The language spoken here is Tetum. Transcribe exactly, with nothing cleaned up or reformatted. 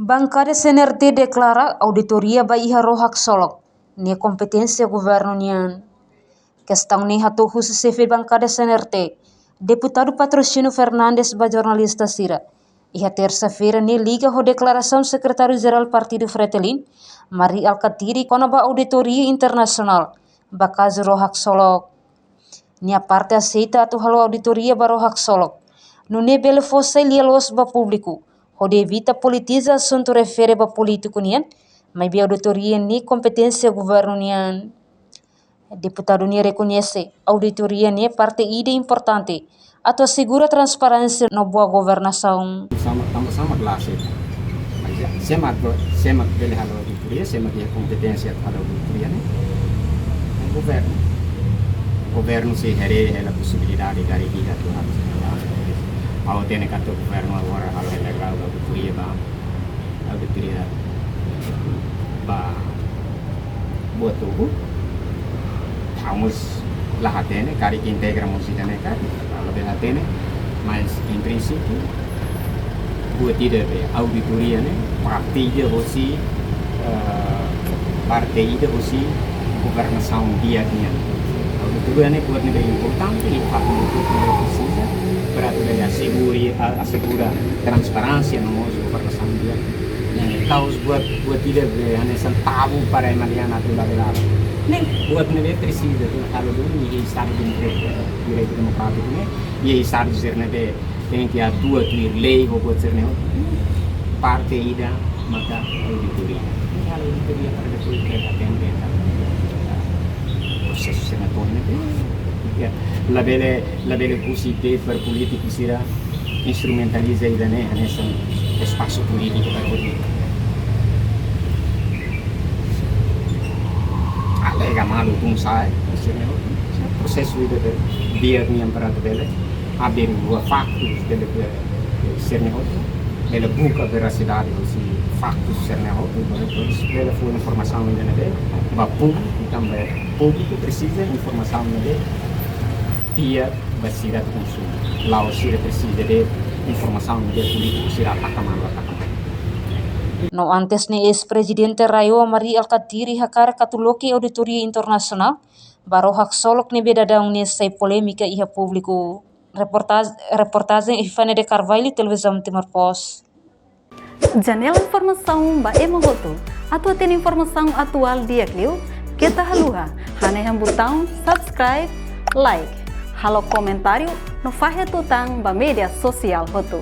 Bankada C N R T deklara auditoria ba iha ró haksolok ne'e kompeténsia governu nian. Kestaun ne'e hato'o husi xefe bankada C N R T, Deputadu Patrocínio Fernandes ba jornalista sira iha tersa-feira ne'e liga ho deklarasaun Sekretáriu Jerál Partidu Fretilin, Mari Alkatiri, kona-ba auditoria internasionál ba kazu ró haksolok. Nia parte aseita atu halo auditoria ba ró haksolok, nune'e bele fó sai lia-loos ba públiku hodi evita politiza asuntu refere ba polítiku nian, maibé auditoria ne'e kompeténsia governu nian. Deputadu ne'e rekoñese auditoria ne'e parte ida importante atu asegura transparénsia no boa governasaun. Sama, tanba sama klase. Mas ya, sé mak, sé mak bele halo auditoria, sé mak iha kompeténsia halo auditoria ne'e? Ne'e governu. Governu sei haree hela posibilidade karik ida atu halo. Ha'u hatene katak governu agora halo hela grau auditoria ba, auditoria ba Botubu. Ha'u mós la hatene, karik integra mós ida-ne'e ka, la bele hatene, mas em princípio buat ida be auditoria ne'e parte ida hosi, eh, parte ida hosi governasaun di'ak nian. Auditoria ne'e buat ne'ebé importante, i fato ne'ebé presiza para atu bele asegura, a-, asegura transparénsia no mós governasaun di'ak. Ne'e, karik buat, buat ida be hanesan tabu para ema dehan atu la bele halo. Ne'e, buat ne'ebé presiza atu halo duni iha Estadu de Direitu, Direitu Demokrátiku ne'e, iha Estadu sira ne'ebé tenke atua tuir lei ho buat sira-ne'e hotu. Parte ida maka auditoria. Ne'e halo auditoria para depois bele atende, ah, prosesu sira-ne'e to'o ne'e. Ya, la bele, la bele husi paper polítiku sira instrumentaliza ida-ne'e hanesan espasu polítiku para polítiku. Alega malu tun sa'e, sira-ne'e hotu. Prosesu ida be di'ak nian para atu bele averigua faktus, bele, bele, sira-ne'e hotu, bele buka verasidade husi faktus sira-ne'e hotu, para depois bele fó informasaun ida-ne'ebé ba públiku, tanba públiku presiza informasaun ne'ebé di'ak ba sira atu konsumu. La'ós sira presiza de informasaun ne'ebé polítiku sira ataka malu, ataka malu. No antes ne'e eis-prezidente RAEOA Mari Alkatiri hakarak atu loke auditoria internasionál ba ró haksolok ne'ebé daudaun ne'e sai polémika iha públiku. Reportaz-, reportajen Ifane de Carvalho, Televizaun Timor Post. Janela informasaun ba ema hotu. Atu hatene informasaun atuál di'ak liu, keta haluha hanehan butaun subscribe, like, halo komentáriu no fahe tutan ba média sosiál hotu.